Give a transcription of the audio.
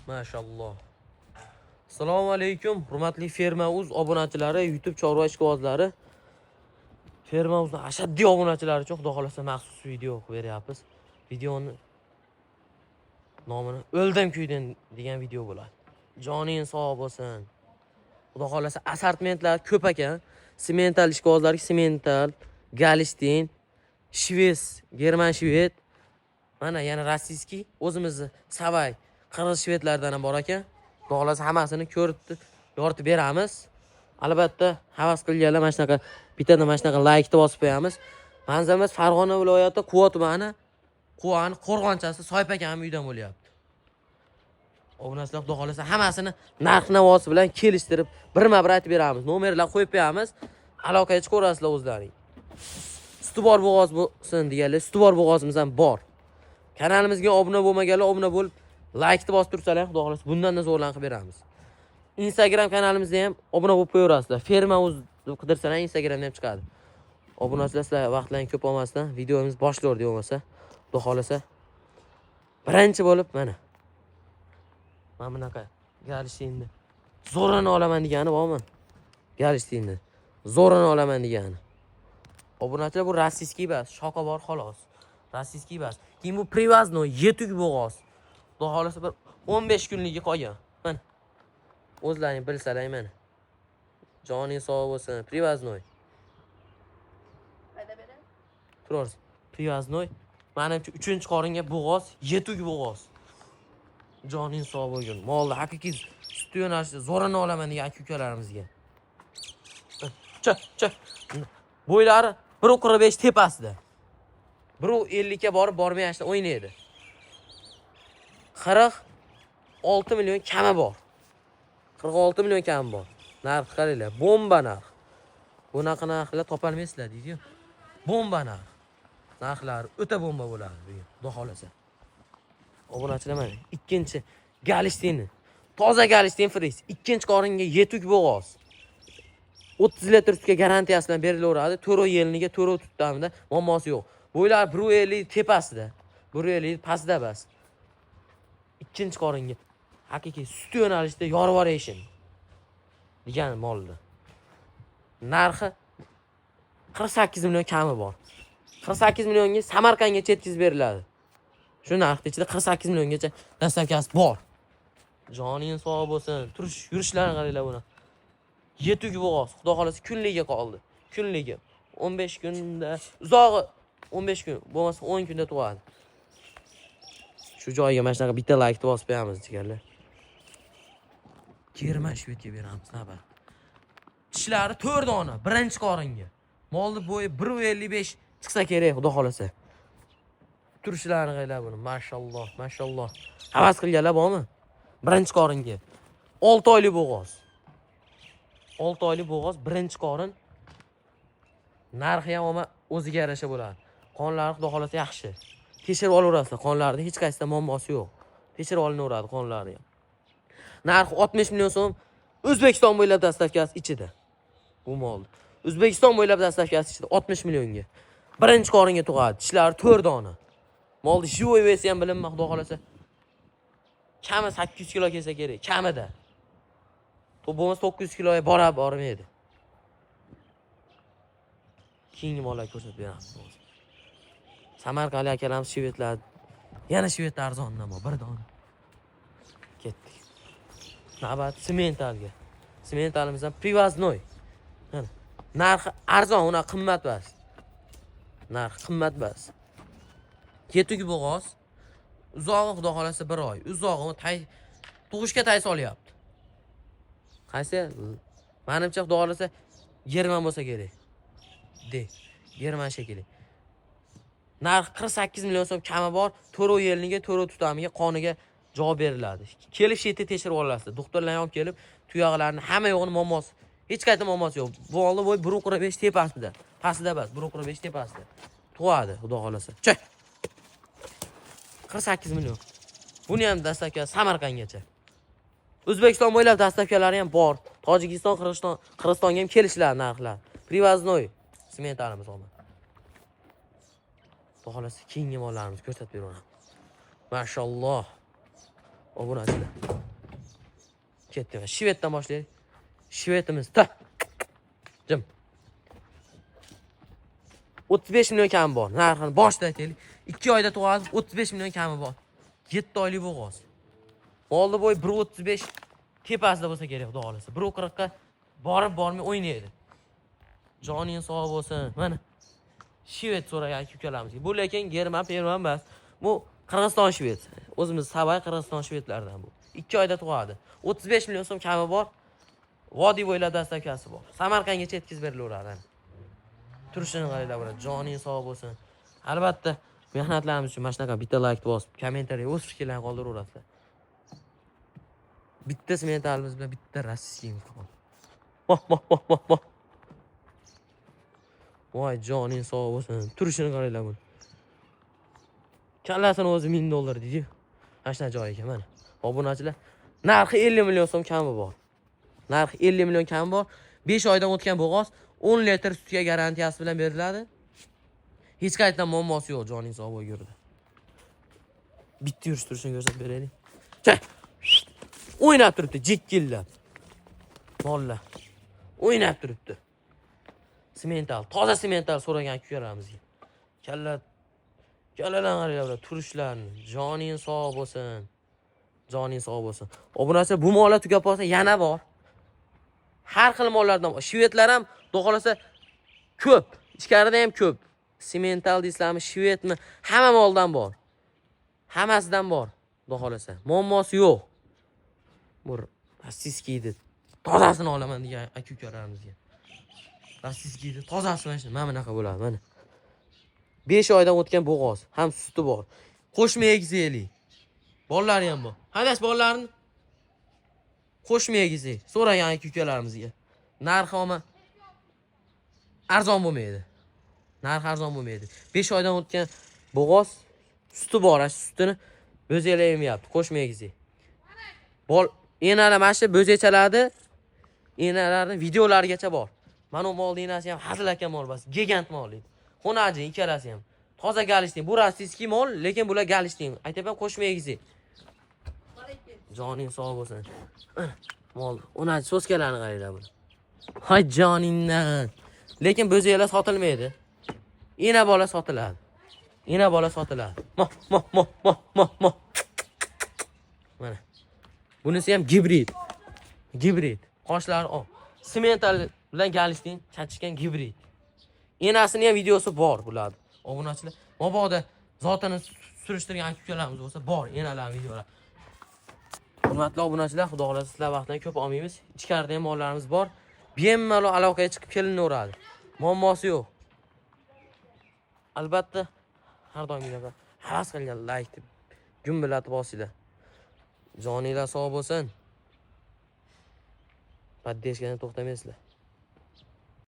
Mashalloh. Assalomu alaykum, hurmatli Ferma Uz obunachilari, YouTube chorva ishqibozlari. Ferma Uzni ashaddiy obunachilari uchun xudo xolasa maxsus video qilib beryapmiz. Videoni nomini "O'ldim kuydim" degan video bo'ladi. Joning sog' bo'lsin. Xudo xolasa assortimentlar ko'p ekan. Simental ishqibozlarga simental, Galishtin, Shvets, German shved, mana yana российский, o'zimizni Savay, qirg'iz shvedlardan ham bor ekan. Xudo xolasa hammasini ko'rib yoritib beramiz. Albatta, havas qilganlar mana shunaqa bittada mana shunaqa laykni bosib qo'yamiz. Manzilimiz Farg'ona viloyati, Quva tumani, Quvani qo'rg'onchasi, Soyip akam uydan bo'lyapti. Obunachilar, xudo xolasa hammasini narx navosi bilan kelishtirib, birma-bir aytib beramiz. Nomerlar qo'yib qo'yamiz. Aloqaga chiqaverasizlar o'zlaring. Suti bor bo'g'oz bo'lsin deganlar, suti bor bo'g'ozimiz ham bor. Kanalimizga obuna bo'lmaganlar obuna bo'lib, laykni bosib tursalar, xudo xolasa bundan-da zo'rlarni qilib beramiz. Instagram kanalimizda ham obuna bo'lib qo'yaverasizlar. Ferma Uz deb qidirsalar, Instagramda ham chiqadi. Obunachilar, sizlar vaqtlarini ko'p olmasdan videomiz boshlayverdik bo'lmasa. Xudo xolasa birinchi bo'lib mana bunaqa Galishtinni zo'rini olaman degani bormi? Galishtinni zo'rini olaman degani. Obunachilar, bu российский bas, shoqa bor xolos. Российский bas. Keyin bu привозной yetuk bo'g'oz. Xudo xolasa bir 15 kunligi qolgan. Mana. O'zlaring bilsalar mana. Joning sog' bo'lsin, привозной. Qayda beradi? Turarsiz. Привозной. Manimcha 3-qoringa bo'g'oz, yetuk bo'g'oz. Joning sog' bo'lgin. Molni haqiqiy sut yo'nalishida zo'rini olaman degan aka ukalarimizga. Cha, cha. Bo'ylari 1.45 tepasida. 1.50 ga borib bormayashda o'ynaydi. 46 million kami bor. 46 million kami bor. Narx qaranglar, bomba narx. Bunaqa narxlar topolmaysizlar deydi-yu. Bomba narx. Narxlar o'ta bomba bo'ladi bugun, xudo xolasa. Obunachilar, mana ikkinchi Galishtinni. Toza Galishtin fris. Ikkinchi qoringa yetuk bo'g'oz. 30 litr sutga garantiyasi bilan berilaveradi. To'rov yeliniga, to'rov tutamida muammosi yo'q. Bo'ylari 1.50 tepasida. 1.50 pastda bas. Ikkinchi qoringa haqiqiy sut yo'nalishida yorib yuborishim degan molni. Narxi 48 million kami bor. 48 millionga Samarqandgacha yetkazib beriladi. Shu narxni ichida 48 milliongacha доставка si bor. Joning sog' bo'lsin. Turish, yurishlarini qaranglar buni. Yetuk bo'g'oz. Xudo xolasa kunligi qoldi. Kunligi 15 kunda, uzog'i 15 kun, bo'lmasa 10 kunda tug'adi. Shu joyga mana shunaqa bitta laykni bosib qo'yamiz, jigarlar. German shvedga beramiz navbat. Tishlari 4 dona, birinchi qoringa. Molni bo'yi 1.55 chiqsa kerak, xudo xolasa. Turishlarini qaranglar buni. Mashalloh, mashalloh. Havas qilganlar bormi? Birinchi qoringa. 6 oylik bo'g'oz. 6 oylik bo'g'oz, birinchi qorin. Narxi ham omma o'ziga yarasha bo'ladi. Qonlari xudo xolasa yaxshi. Tekshirib olaverasizlar qonlarini, hech qaysida muammosi yo'q. Tekshirib olinaveradi qonlari ham. Narxi 60 million so'm, O'zbekiston bo'ylab доставка si ichida. Bu mol. O'zbekiston bo'ylab доставка si ichida 60 millionga. Birinchi qoringa tug'adi. Tishlari 4 dona. Molni живой вес i ham bilinma, xudo xolasa. Kami 800 kilo kelsa kerak, kamida. To bo'lmasa 900 kiloga borib bormaydi. Keyingi mollar ko'rsatib beramiz hozir. Samarqandlik akalarimiz shvedlar, yana shvedlar arzondan bor, bir dona. Ketdik. Navbat sementalga. Sementalimiz ham привозной. Mana. Narxi arzon, unaqa qimmat emas. Narxi qimmat emas. Yetuk bo'g'oz. Uzog'i xudo xolasa bir oy. Uzog'i tay tug'ishga tay solyapti. Qaysi? Manimcha, xudo xolasa German bo'lsa kerak. De, German shekilli. Narx 48 million so'm kami bor. To'rov yeliniga, to'rov tutamiga, qoniga javob beriladi. Kelib shu yerda tekshirib olasizlar. Doktorlar ham kelib, tuyoqlarini hamma yo'g'ini muammosi. Hech qayerda muammosi yo'q. Bu oldi bo'y 1.45 tepasida. Pastida emas, 1.45 tepasida. Tug'adi, xudo xolasa. Choy. 48 million. Buni ham доставка Samarqandgacha. O'zbekiston bo'ylab доставка lari ham bor. Tojikiston, Qirg'iziston, Qirg'izistonga ham kelishiladi narxlar. Привозной sementalimiz olma. Xudo xolasa keyingi mollarimizni ko'rsatib beraman. Mashalloh. Obunachilar. Ketdi. Shveddan boshlaylik. Shvedimiz ta. Jim. 35 million kami bor. Narxini boshida aytaylik. 2 oyda tug'adi, 35 million kami bor. 7 oylik bo'g'oz. Molni bo'yi 1.35 tepasida bo'lsa kerak, xudo xolasa. 1.40 ga borib bormay o'ynaydi. Joning sog' bo'lsin. Mana shved so'ragan aka ukalarimizga. Bu lekin german, perman emas. Bu Qirg'iziston shved. O'zimiz Sabay Qirg'iziston shvedlaridan bu. 2 oyda tug'adi. 35 million so'm kami bor. Vodiy bo'ylab dastavkasi bor. Samarqandgacha yetkazib berilaveradi. Turishini qaranglar, bular. Joning sog' bo'lsin. Albatta, mehnatlarimiz uchun mana shunaqa bitta like bosib, kommentariy o'z fikrlarini qoldiraverasizlar. Bitta smetalimiz bilan bitta rossiyskiy qoldi. Voh, voh, voh, voh, voh. Voy, joning sog' bo'lsin. Turishini qaranglar buni. Kallasini o'zi 1000 dollar deydi. Mana shunaqa joy ekan mana. Obunachilar, narxi 50 million so'm kami bor. Narxi 50 million kami bor. 5 oydan o'tgan bo'g'oz 10 litr sutga garantiyasi bilan beriladi. Hech qayerdan muammosi yo'q, joning sog' bo'lib yurdi. Bitta yurish turishini ko'rsatib beraylik. Chay. O'ynab turibdi, jikkillab. Mollar. O'ynab turibdi. Semental, toza semental so'ragan ukalarimizga. Kalla kalladan qaranglar turishlarini. Joning sog' bo'lsin. Joning sog' bo'lsin. Obunachi, bu mollar tugab qolsa yana bor. Har xil mollardan bor. Shvedlar ham xudo xolasa ko'p. Ichkarida ham ko'p. Semental deysizlarmi, shvedmi, hamma moldan bor. Hammasidan bor, xudo xolasa. Muammosi yo'q. Bu rossiyskiyni tozasini olaman degan aka ukalarimizga. Rossiyskiyni tozasi mana shu, mana bunaqa bo'ladi, mana. 5 oydan o'tgan bo'g'oz, ham suti bor. Qo'shma egizlik. Bolalari ham bor. Haydash bolalarini qo'shma egizlik so'ragan aka ukalarimizga. Narxi omma arzon bo'lmaydi. Narxi arzon bo'lmaydi. 5 oydan o'tgan bo'g'oz, suti bor, shu sutini bo'zaklar yemayapti, qo'shma egizlik. Bol enalar mana shu bo'zakchalarni enalarni videolarigacha bor. Mana bu molning enasi ham hazil aka mol bas, gigant mol edi. Xonajin ikkalasi ham. Toza galishning, bu rossiyskiy mol, lekin bular galishning. Aytyapman, qo'shma egizlik. Joning sog' bo'lsin. Mol, ona so'skalarni qaranglar buni. Hay joningdan. Lekin bo'zaklar sotilmaydi. Ena bola sotiladi. Ena bola sotiladi. Moh, moh, moh, moh, moh, moh. Mana. Bunisi ham gibrid. Gibrid. Qoshlari oq. Semental bilan galishning chachishgan gibrid. Enasini ham videosi bor bularni. Obunachilar, mabodo zotini surishtirgan aka ukalarimiz bo'lsa, bor enalarning videolari. Hurmatli obunachilar, xudo xolasa sizlar vaqtdan ko'p olmaymiz. Ichkarida ham mollarimiz bor. Bemalol aloqaga chiqib kelinaveradi. Muammosi yo'q. Albatta, har doimgidek havas qilgan like deb gumbillatib bosinglar. Joninglar sog' bo'lsin. Поддержка dan to'xtamaysizlar.